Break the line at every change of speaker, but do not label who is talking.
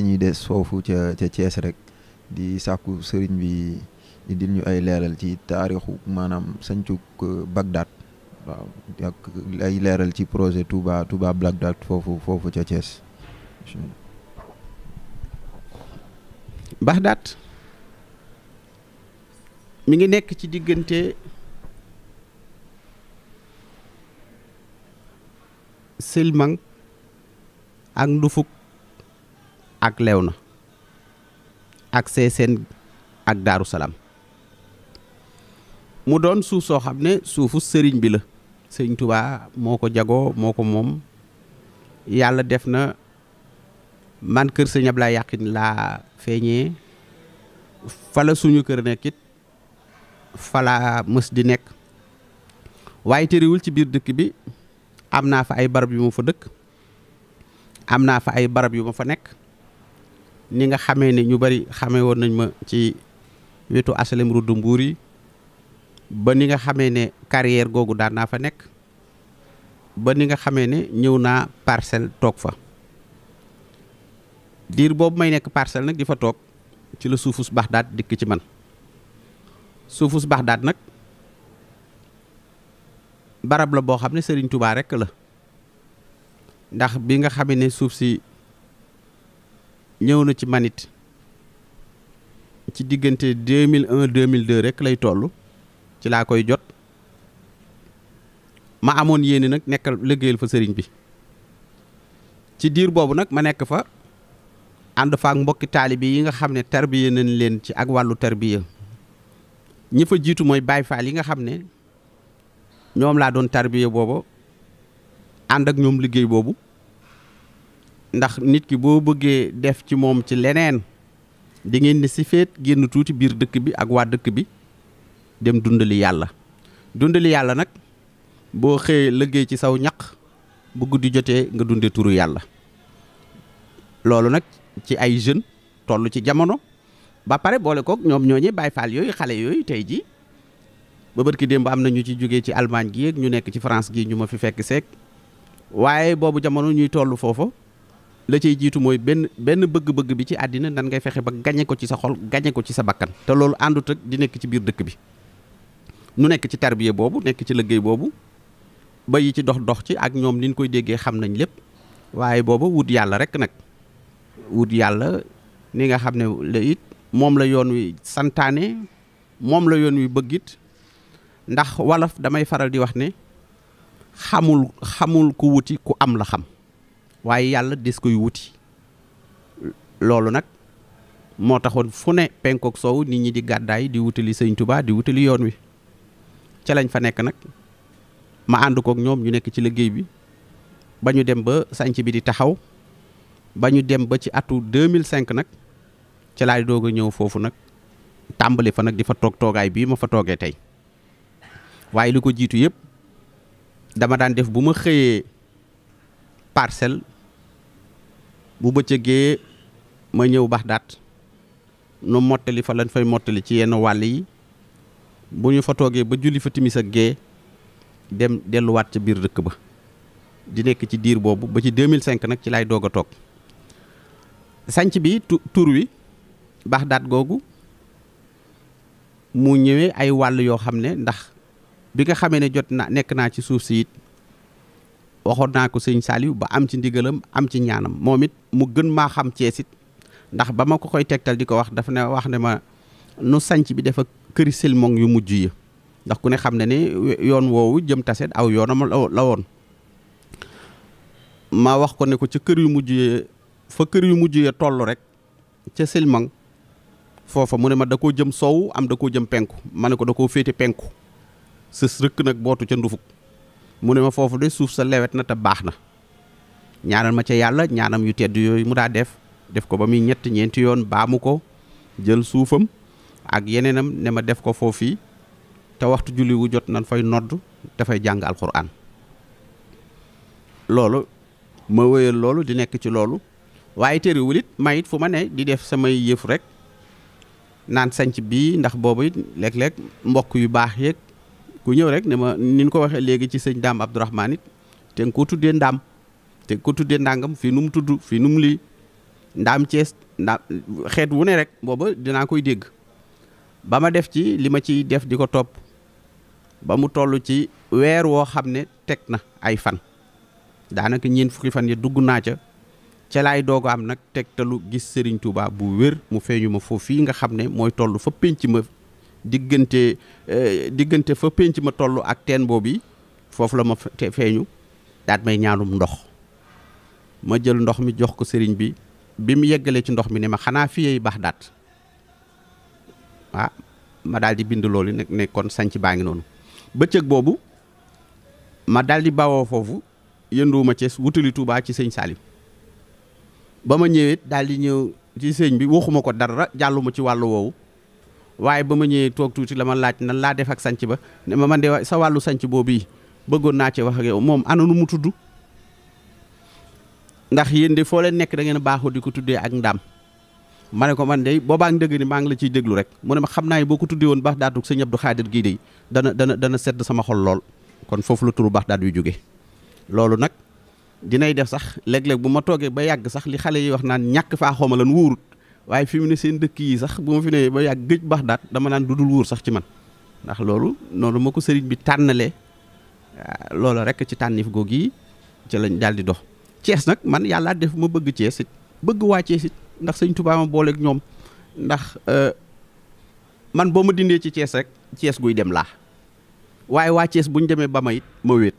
ñuy des foofu ca Thiès rek di sàkku sëriñ bi indil ñu ay leeral ci taarixu maanaam sancuk Bagdad waaw ak ay leeral ci projet Touba Bagdad foofu ca Thiès.
Bagdad mi ngi nekk ci diggante Silmang ak Ndufuk ak Léona ak Seeseen ak Daaru Salaam mu doon suuf soo xam ne suufu sëriñ bi la sëriñ Touba moo ko jagoo moo ko moom yàlla def na man kër sëñ Ablaye Yaqin laa feeñee fala suñu kër nekkit fala mës di nekk waaye terewul ci biir dëkk bi am naa fa ay barab yu ma fa dëkk am naa fa ay barab yu ma fa nekk ni nga xamee ne ñu bari xamee woon nañ ma ci wetu asalem ruddu mbuur yi ba ni nga xamee ne carrière googu daan naa fa nekk ba ni nga xamee ne ñëw naa Parcelles toog fa diir boobu may nekk Parcelles nag di fa toog ci la suufus Bagdad dikk ci man suufus Bagdad nag barab la boo xam ne Serigne Touba rekk la ndax bi nga xamee ne suuf si ñëw na ci manit ci diggante 2001 2002 rek lay toll ci laa koy jot ma amoon yéene nag nekkal liggéeyal fa sëriñ bi ci diir boobu nag ma nekk fa ànd fa ak mbokki taalibe yi nga xam ne tarbiya nañ leen ci ak wàllu tarbiya ñi fa jiitu mooy Baay Faal yi nga xam ne ñoom laa doon tarbiya boobu ànd ak ñoom liggéey boobu ndax nit ki boo bëggee def ci moom ci leneen di ngeen ni si feet génn tuuti biir dëkk bi ak waa dëkk bi dem dundali yàlla nag boo xëyee liggéey ci saw ñaq bu guddi jotee nga dunde turu yàlla loolu nag ci ay jeunes toll ci jamono ba pare boole kook ñoom ñooñee Baay Faal yooyu xale yooyu tey ji ba bërki démb am na ñu ci jógee ci Allemagne gi ak ñu nekk ci France gi ñu ma fi fekk seek waaye boobu jamono ñuy toll foofu la cay jiitu mooy benn bëgg-bëgg bi ci àddina nan ngay fexe ba gañe ko ci sa xol gañe ko ci sa bakkan te loolu àndut ak di nekk ci biir dëkk bi nu nekk ci tarbiya boobu nekk ci liggéey boobu ba yi ci dox ci ak ñoom liñ koy déggee xam nañ lépp waaye booba wut yàlla rek nag wut yàlla ni nga xam ne la it moom la yoon wi santaane moom la yoon wi bëggit ndax wolof damay faral di wax ne xamul ku wuti ku am la xam waaye yàlla des koy wuti loolu nag moo taxoon fu ne penkook soow nit ñi di gàddaay di wutali sëñ Touba di wutali yoon wi ca lañ fa nekk nag ma ànd kook ñoom ñu nekk ci liggéey bi ba ñu dem ba sanc bi di taxaw ba ñu dem ba ci atu 2005 nag ci laay doog a ñëw foofu nag tàmbali fa nag di fa toog toogaay bii ma fa toogee tey waaye li ko jiitu yëpp dama daan def bu ma xëyee Parcelles bu bëccëgee ma ñëw Bagdad nu mottali fa lañ fay mottali ci yenn wàll yi bu ñu fa toogee ba julli fa timis ak gee dem delluwaat ca biir dëkk ba di nekk ci diir boobu ba ci 2005 nag ci laay doog a toog sanc bi tur wi Bagdad googu mu ñëwee ay wàll yoo xam ne ndax bi nga xamee ne jot na nekk naa ci suuf si it waxoon naa ko sëñ Saliou ba am ci ndigalam am ci ñaanam moom it mu gën maa xam Cees it ndax ba ma ko koy tegtal di ko wax dafa ne wax ne ma nu sanc bi dafa këri silmong yu mujj yi ndax ku ne xam ne ni yoon woowu jëm Tassette aw yoonam la woon ma wax ko ne ko ca kër yu mujj yi fa kër yu mujj yi toll rek ca silmong foofa mu ne ma da koo jëm soow am da koo jëm penku ma ne ko da koo féete penku sës rëkk nag bootu ca Ndufuk mu ne ma foofu de suuf sa lewet na te baax na ñaanal ma ca yàlla ñaanam yu tedd yooyu mu daa def ko ba muy ñeenti yoon baamu ko jël suufam ak yeneenam ne ma def ko foofii te waxtu julli wu jot nan fay nodd dafay jàng alxuraan loolu ma wéyal loolu di nekk ci loolu waaye terewul it may it fu ma ne di def samay yëf rek naan sanc bii ndax boobu it léeg-léeg mbokk yu baax yeeg ku ñëw rek ne ma ni ñu ko waxee léegi ci sëñ Daam Abdourahmane it te nga ko tuddee ndaam te nga ko tuddee ndàngam fii nu mu tudd fii nu mu lii ndaam Thiès ndaam xeet wu ne rek booba dinaa koy dégg ba ma def ci li ma ciy def di ko topp ba mu toll ci weer woo xam ne teg na ay fan daanaka ñeent fukki fan ya dugg naa ca laay doog am nag tegtalu gis Serigne Touba bu wér mu feeñu ma foofu fii nga xam ne mooy toll fa pénc ma diggante fa pénc ma toll ak teen boobu foofu la ma feeñu daat may ñaanum ndox ma jël ndox mi jox ko sëriñ bi mu yeggalee ci ndox mi ne ma xanaa fiyey Baxdaat ma daal di bind loolu ne kon sanc baa ngi noonu bëccëg boobu ma daal di bawoo foofu yënduwuma Cees wutali Touba ci sëñ Salim ba ma ñëwee daal di ñëw ci sëñ bi waxuma ko dara jàlluma ci wàllu woowu waaye ba ma ñëwee toog tuuti la ma laaj nan laa def ak sanc ba ne ma man de sa wàllu sanc boobu yi bëggoon naa ci wax ak yow moom ana nu mu tudd ndax yéen de foo leen nekk da ngeen baaxoo di ko tuddee ak ndaam ma ne ko man de boobaa ndëgg ni maa ngi la ciy déglu rek mu ne ma xam naa ne boo ko tuddee woon Baxdaatu sëñ Abdou Khadir gii de dana sedd sama xol lool kon foofu la turu Baxdaat yu jóge loolu nag dinay def sax léeg-léeg bu ma toogee ba yàgg sax li xale yi wax naan ñàkk faa xawma lan wóorut waaye fi mu ne seen dëkk yi sax bu ma fi ne ba yàgg gëj Baxdaat dama naan dudul wóor sax ci man ndax loolu noonu ma ko sëriñ bi tànnalee loolu rek ci tànnif googu yi ci lañ daal di dox Cees nag man yàlla def ma bëgg Cees it bëgg waa Cees it ndax sëñ Tuubaa ma booleeg ñoom ndax man boo ma dindee ci Cees rek Cees guy dem laa waaye waa Cees buñ demee ba ma it ma wéet